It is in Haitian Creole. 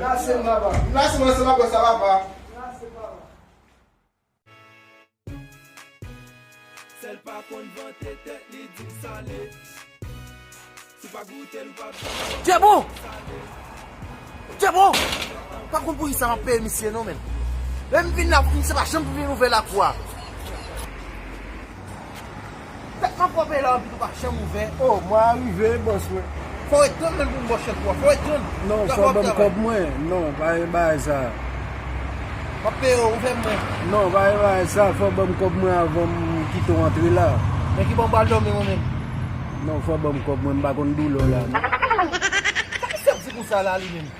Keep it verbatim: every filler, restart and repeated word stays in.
Lase m, papa. Lase m ansanm avè sa, papa. Lase, papa. Sèl pa konn vante tèt li di m sale. Si w pa goute l, ou p ap jwenn. Djebo! Djebo! Pa konn poukisa m ap peye misye non, menm. Lè m vin la, misye pa janm vin ouvè lakou a. Tèt m ap peye la, anpi tou pa janm ouvè. Oh, mwen arive, bòs mwen. Fò w ret tann menm pou m ba w chèk ou a. Fò w ret tann. Non, fò w ban m kòb mwen. Non, pa gen bagay sa. M ap peye w, ouvè mwen. Non, pa gen bagay sa. Fò w ban m kòb mwen avan m kite w antre la. Men ki bò m pral dòmi mwen menm. Non, fò w ban m kòb mwen, m pa konn doulè w la, non. Sa misye ap di konsa la, li menm?